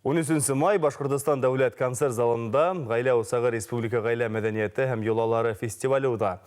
13 май Башҡортостан дәүләт концерт залында Ғаилә усағы республика ғаилә мәҙәниәте һәм йолалары фестивале уҙа.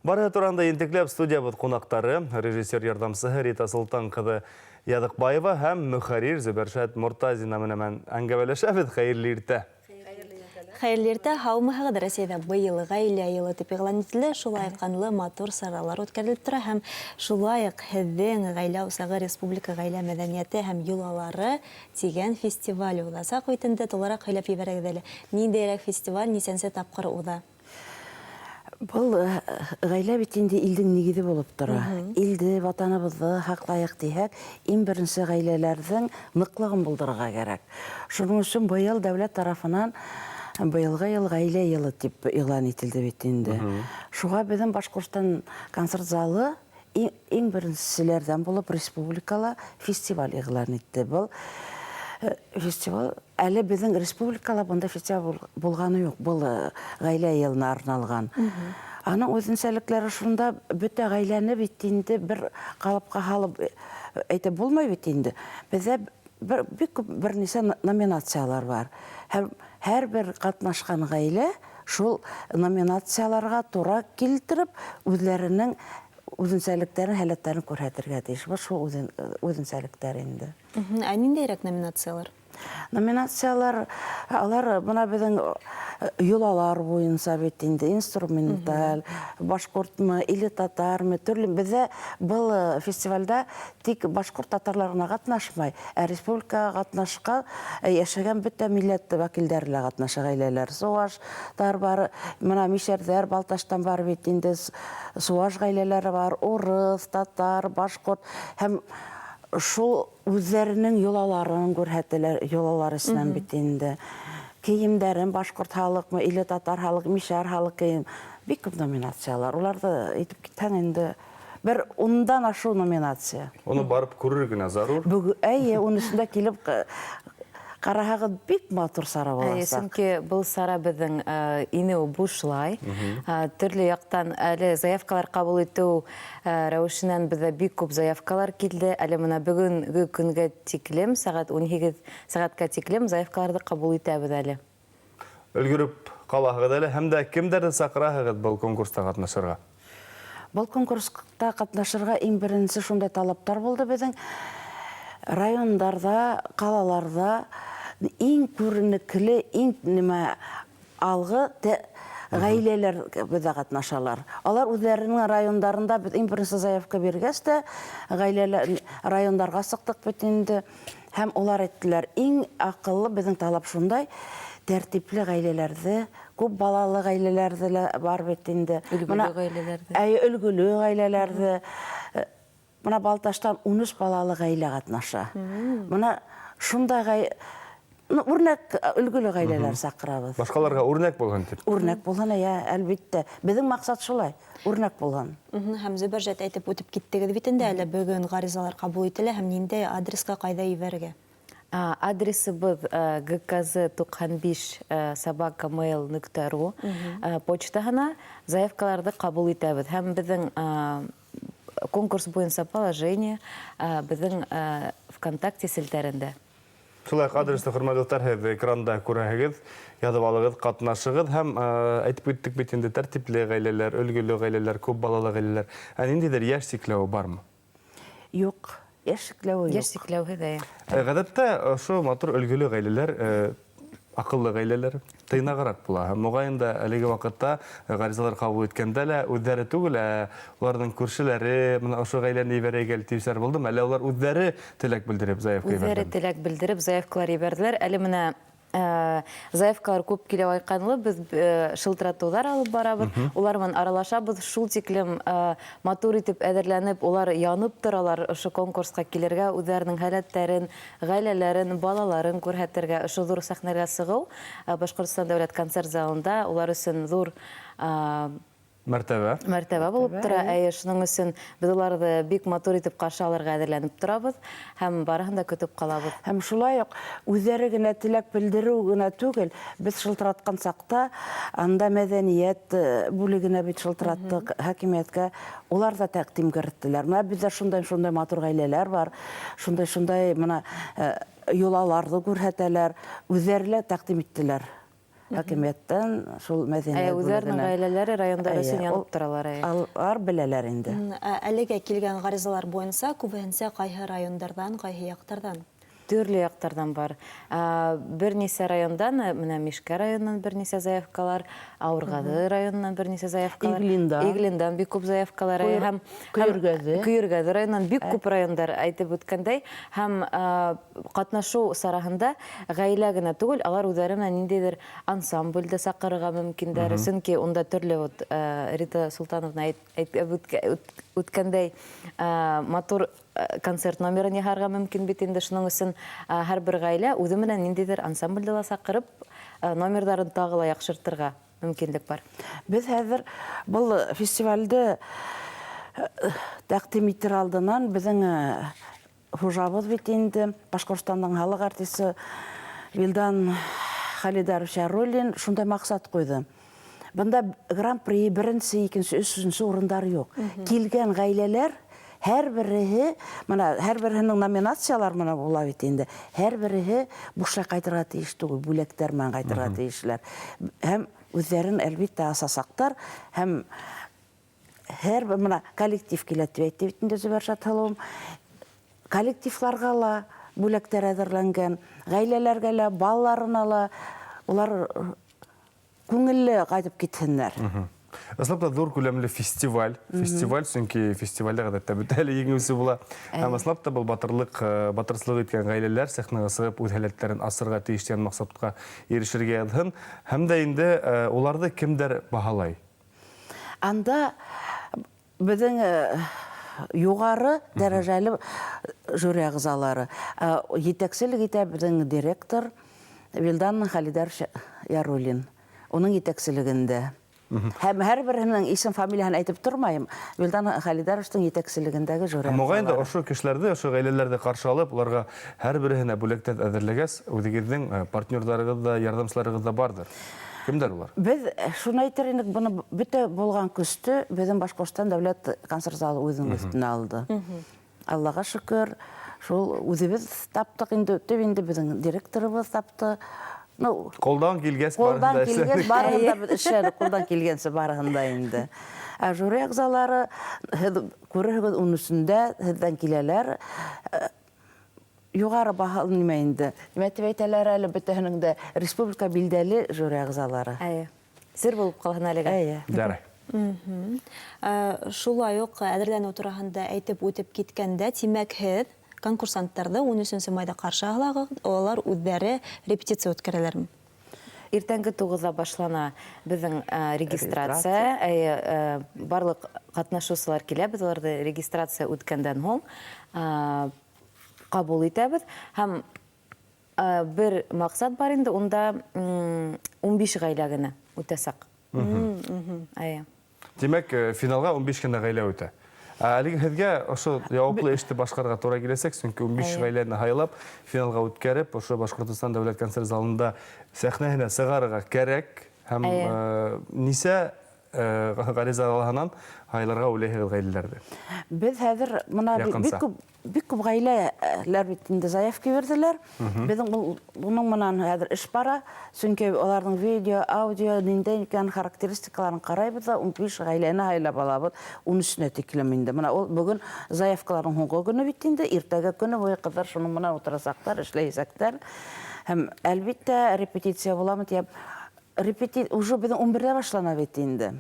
Барыһы туранда ентекләп студиябыҙ ҡунаҡтары, режиссер ярҙамсыһы Рита Солтан ҡыҙы Яҙыҡбаева һәм мөхәррир Зөбәршәт Мортазина менән әңгәмәләшәбеҙ. Хәйерле иртә! Хәйерле иртә, һаумыһығыҙ! Рәсәйҙә быйыл Ғаилә йылы тип иғлан ителде. Шулай уҡ ҡанлы матур саралар үткәрелеп тора һәм шулай уҡ һеҙҙең Ғаилә усағы республика ғаилә мәҙәниәте һәм йолалары тигән фестиваль уҙасаҡ бит инде. Тулыраҡ һөйләп ебәрегеҙ әле. Ниндәйерәк фестиваль, нисәнсе тапҡыр уҙа? Был ғаилә бит инде илдең нигеҙе булып тора. Илде, ватаныбыҙҙы һаҡлайыҡ тиһәк, иң беренсе ғаиләләрҙең ныҡлығын булдырырға кәрәк. Шуның өсөн быйыл дәүләт тарафынан быйылғы йыл ғаилә йылы тип иғлан ителде бит инде. Шуға беҙҙең Башҡортостан концерт залы иң беренселәрҙән булып республикала фестиваль иғлан итте. Был фестиваль әле беҙҙең республикала бындай фестиваль булғаны юҡ. Был ғаилә йылына арналған. Аның үҙенсәлекләре шунда, бөтә ғаиләне бит инде бер ҡалыпҡа һалып әйтеп булмай бит инде. Беҙҙә бер, бик күп бер нисә номинациялар бар. Һәм һәр бер ҡатнашҡан ғаилә шул номинацияларға тура килтереп, үҙләренең үҙенсәлектәрен, һәләттәрен күрһәтергә тейеш. Был шул үҙенсәлектәр инде. Ә ниндәйерәк номинациялар? Номинациялар, алар бына беҙҙең йолалар буйынса бит инде, инструменталь, башҡортмы или татармы, төрлө. Беҙҙә был фестивальдә тик башҡорт татарлар ғына ҡатнашмай, ә республикаға ҡатнашҡан йәшәгән бөтә милләт вәкилдәре лә ҡатнаша ғаиләләр. Суваштар бар, бына мишәрҙәр Балтачтан бар бит инде, суваш ғаиләләре бар, урыҫ, татар, башҡорт һәм шул үҙҙәренең йолаларын күрһәтәләр, йолалар эсенән бит инде. Кейемдәрен башҡорт халыҡмы или татар халыҡ, мишәр халыҡ кейем. Бик күп номинациялар. Уларҙы әйтеп китһәң инде бер ундан ашыу номинация. Уны барып күрер генә зарур. Әйе, унысында килеп ҡараһағыҙ, бик матур сара буласаҡ. Сөнки был сара беҙҙең инеү бушлай. Төрлө яҡтан әле заявкалар ҡабул итеү рәүешенән беҙҙә бик күп заявкалар килде. Әле бына бөгөнгө көнгә тиклем, сәғәт 18 сәғәткә тиклем заявкаларҙы ҡабул итәбеҙ әле. Өлгөрөп ҡалаһығыҙ әле. Һәм дә кемдәрҙе саҡыраһығыҙ был конкурста ҡатнашырға? Был конкурста ҡатнашырға иң беренсе шундай талаптар булды беҙҙең. Райондарҙа, ҡалаларҙа иң күренекле, иң нимә алғы ғаиләләр беҙҙә ҡатнашалар. Алар үҙҙәренең райондарында беҙ иң беренсе заявка биргәс тә ғаиләләр райондарға сыҡтыҡ бит инде. Һәм улар әйттеләр, иң аҡыллы беҙҙең талап шундай, тәртипле ғаиләләрҙе, күп балалы ғаиләләрҙе лә бар бит инде. Өлгөлө ғаиләләрҙе. Әйе, өлгөлө ғаиләләрҙе. Бына Балташтан 13 балалы ғаилә ҡатнаша. Бына шундай үрнәк өлгөлө ғаиләләр саҡырабыҙ. Башҡаларға үрнәк булһын тип. Үрнәк булһын, әйе, әлбиттә. Беҙҙең маҡсат шулай, үрнәк булһын. Һәм Зөбәржәт әйтеп үтеп киттегеҙ бит инде, әле бөгөн ғаризалар ҡабул ителә һәм ниндәй адресҡа ҡайҙа ебәрергә? Адресыбыҙ gkz95@mail.ru почтаһына заявкаларҙы ҡабул итәбеҙ. Һәм беҙҙең конкурс буйынса положение беҙҙең ВКонтакте селтәрендә. Шулай уҡ адресты, хөрмәтле дуҫтар, һеҙ экранда күрәһегеҙ, яҙып алығыҙ, ҡатнашығыҙ һәм әйтеп үттек бит инде тәртипле ғаиләләр, өлгөлө ғаиләләр, күп балалы ғаиләләр. Ә ниндәйҙер йәш сикләүе бармы? Юҡ, йәш сикләүе юҡ. Йәш сикләүһеҙ, әйе. Ғәҙәттә ошо матур өлгөлө ғаиләләр, аҡыллы ғаиләләр тыйнағыраҡ була. Һәм моғайын да әлеге ваҡытта ғаризалар ҡабул иткәндә лә үҙҙәре түгел, ә уларҙың күршеләре, бына ошо ғаиләне ебәрәйек әле тиеүселәр булдымы? Әллә улар үҙҙәре теләк белдереп заявка ебәрҙеме? Үҙҙәре теләк белдереп заявкалар ебәрҙеләр. Әле менә заявкалар күп килә айҡанлы, беҙ шылтыратыуҙар алып барабыҙ, улар менән аралашабыҙ. Шул тиклем матур итеп әҙерләнеп, улар янып торалар ошо конкурсҡа килергә, үҙҙәренең һәләттәрен, ғаиләләрен, балаларын күрһәтергә, ошо ҙур сәхнәгә сығыу Башҡортостан дәүләт концерт залында улар өсөн ҙур Мәртәбә. Мәртәбә булып тора. Әйе, шуның өсөн беҙ уларҙы бик матур итеп ҡаршы алырға әҙерләнеп торабыҙ һәм барыһын да көтөп ҡалабыҙ. Һәм шулай уҡ үҙҙәре генә теләк белдереү генә түгел, беҙ шылтыратҡан саҡта анда мәҙәниәт бүлегенә бит шылтыраттыҡ, хакимиәткә, улар да тәҡдим керттеләр. Менә беҙҙә шундай-шундай матур ғаиләләр бар, шундай-шундай мына йолаларҙы күрһәтәләр, үҙҙәре лә тәҡдим иттеләр. Хакимиәттән шул мәҙәниәт Ә үҙҙәренең ғаиләләре райондар өсөн янып торалар. Алар беләләр инде. Ә әлегә килгән ғаризалар буйынса күбеһенсә ҡайһы райондарҙан, ҡайһы яҡтарҙан? Төрлө яҡтарҙан бар. Бер нисә райондан, менә Мишкә районынан бер нисә заявкалар, Ауырғаҙы районынан бер нисә заявкалар. Иглиндан. Иглиндан бик күп заявкалар. Һәм Көйөргәҙе. Көйөргәҙе районынан бик күп райондар әйтеп үткәндәй. Һәм ҡатнашыу сараһында ғаилә генә түгел, алар үҙҙәре менән ниндәйҙер ансамбль дә саҡырырға мөмкиндәр. Сөнки унда төрлө, вот, Рита Султановна әйтеп үткәндәй, матур концерт номерын яһарға мөмкин бит инде. Шуның өсөн һәр бер ғаилә үҙе менән ниндәйҙер ансамблде ла саҡырып, номерҙарын тағы ла яҡшыртырға мөмкинлек бар. Беҙ хәҙер был фестивалде тәҡдим итер алдынан беҙҙең хужабыҙ бит инде Башҡортостандың халыҡ артисы Вилдан Халидарович Яруллин шундай маҡсат ҡуйҙы. Бында гран-при беренсе, икенсе, өсөнсө урындар юҡ. Килгән ғаиләләр һәр береһе, мына һәр береһенең номинациялар мына була бит инде. Һәр береһе бушлай ҡайтырға тейеш түгел, бүләктәр менән ҡайтырға тейешләр. Һәм үҙҙәрен әлбиттә асасаҡтар, һәм һәр бер мына коллектив килә тип әйтте бит инде Зөбәржәт һылыуым. Коллективларға ла бүләктәр әҙерләнгән, ғаиләләргә лә, балаларына ла, улар күңелле ҡайтып китһеннәр. Ысынлап та ҙур күләмле фестиваль. Фестиваль, сөнки фестивальдә ғәҙәттә бөтә әле еңеүсе була. Һәм ысынлап та был батырлыҡ, батырсылыҡ иткән ғаиләләр сәхнәгә сығып үҙ һәләттәрен асырға тейеш тигән маҡсатҡа ирешергә яҙһын. Һәм дә инде уларҙы кемдәр баһалай? Анда беҙҙең юғары дәрәжәле жюри ағзалары. Етәкселек итә беҙҙең директор Вилдан Халидарович Яруллин. Уның етәкселегендә. Һәм һәр береһенең исем фамилияһын әйтеп тормайым. Вилдан Халидаровичтың етәкселегендәге жюри Моғайын да ағзалары. ошо кешеләрҙе, ошо ғаиләләрҙе ҡаршы алып, уларға һәр береһенә бүләктәр әҙерләгәс, үҙегеҙҙең партнерҙарығыҙ ҙа, ярҙамсыларығыҙ ҙа барҙыр. Кемдәр улар? Беҙ шуны әйтер инек, быны бөтә булған көстө беҙҙең Башҡортостан дәүләт концерт залы үҙенең өҫтөнә алды. Аллаға шөкөр, шул үҙебеҙ таптыҡ инде, төп инде беҙҙең директорыбыҙ тапты. Ну, Ҡулдан килгәс ҡулдан барыһын да килгәс эшләнек. барыһын да беҙ эшләнек, ҡулдан килгәнсе барыһын да инде. Ә жюри ағзалары, һеҙ күрерһегеҙ, ун өсөндә һеҙҙән киләләр. Юғары баһалы нимә инде? Нимә тип әйтәләр әле, бөтәһенең дә республика билдәле жюри ағзалары. Әйе. Сер булып ҡалһын әлегә. Әйе. Ярай. Шулай уҡ әҙерләнеү тураһында әйтеп үтеп киткәндә, тимәк, һеҙ конкурсанттарҙы ун өсөнсө майҙа ҡаршы алағыҙ, улар үҙҙәре репетиция үткәрәләрме? Иртәнге туғыҙҙа башлана беҙҙең регистрация. Әйе, барлыҡ ҡатнашыусылар килә, беҙ уларҙы регистрация үткәндән һуң ҡабул итәбеҙ. Һәм бер маҡсат бар инде, унда ун биш ғаилә генә үтәсәк. Әйе. Тимәк, финалға ун биш кенә ғаилә үтә. Әлеге һеҙгә ошо яуаплы эште башҡарырға тура киләсәк, сөнки ун биш ғаиләне һайлап, финалға үткәреп, ошо Башҡортостан дәүләт концерт залында сәхнәһенә сығарырға кәрәк. Һәм, нисә ғариза алһанан һайларға уйлайһығыҙ ғаиләләрҙе? Беҙ хәҙер мына Яҡынса. бик күп ғаиләләр бит инде заявка бирҙеләр. Беҙҙең уның менән хәҙер эш бара, сөнки уларҙың видео, аудио ниндәй икән характеристикаларын ҡарайбыҙ ҙа, ун биш ғаиләне һайлап алабыҙ, ун өсөнә тиклем инде. Мына ул бөгөн заявкаларҙың һуңғы көнө бит инде, иртәгә көнө буйы ҡыҙҙар шуның менән ултырасаҡтар, эшләйәсәктәр. Һәм әлбиттә репетиция буламы тип, уже беҙҙең ун берҙә башлана бит инде.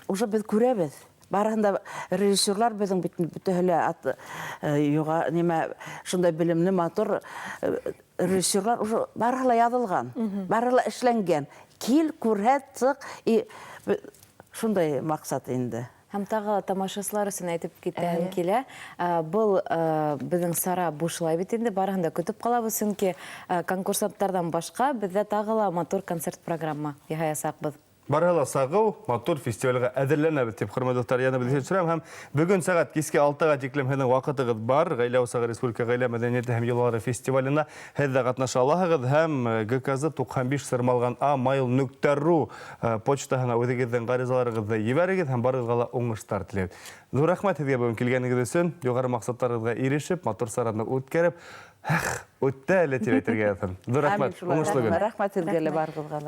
Уже беҙ күрәбеҙ. Барыһын да режиссерлар беҙҙең бит бөтәһе лә ат юға, нимә, шундай белемле, матур режиссерлар уже барыһы ла яҙылған, барыһы ла эшләнгән. Кил, күрһәт, сыҡ, и шундай маҡсат инде. Һәм тағы ла тамашасылар өсөн әйтеп китәһем килә. Был беҙҙең сара бушлай бит инде, барыһын да көтөп ҡалабыҙ, сөнки конкурсанттарҙан башҡа беҙҙә тағы ла матур концерт программа яһаясаҡбыҙ. Барыһы ла сағыу, матур фестивальгә әҙерләнәбеҙ тип, хөрмәтле дуҫтар, янә беҙ төшөрәм һәм бөгөн сәғәт киске 6-ға тиклем һеҙҙең ваҡытығыҙ бар. Ғаилә усағы республика ғаилә мәҙәниәте һәм йолалары фестиваленә һеҙ ҙә ҡатнаша алаһығыҙ һәм ГКЗ 95 сырмалған а mail нөктә ру почтаһына үҙегеҙҙең ғаризаларығыҙҙы ебәрегеҙ һәм барығыҙға ла уңыштар теләйбеҙ. Ҙур рәхмәт һеҙгә бөгөн килгәнегеҙ өсөн, юғары маҡсаттарығыҙға ирешеп, матур сараны үткәреп, эх, үтте әле тип әйтергә яҙһын. Ҙур рәхмәт, уңышлы көн. Рәхмәт һеҙгә лә барығыҙға ла.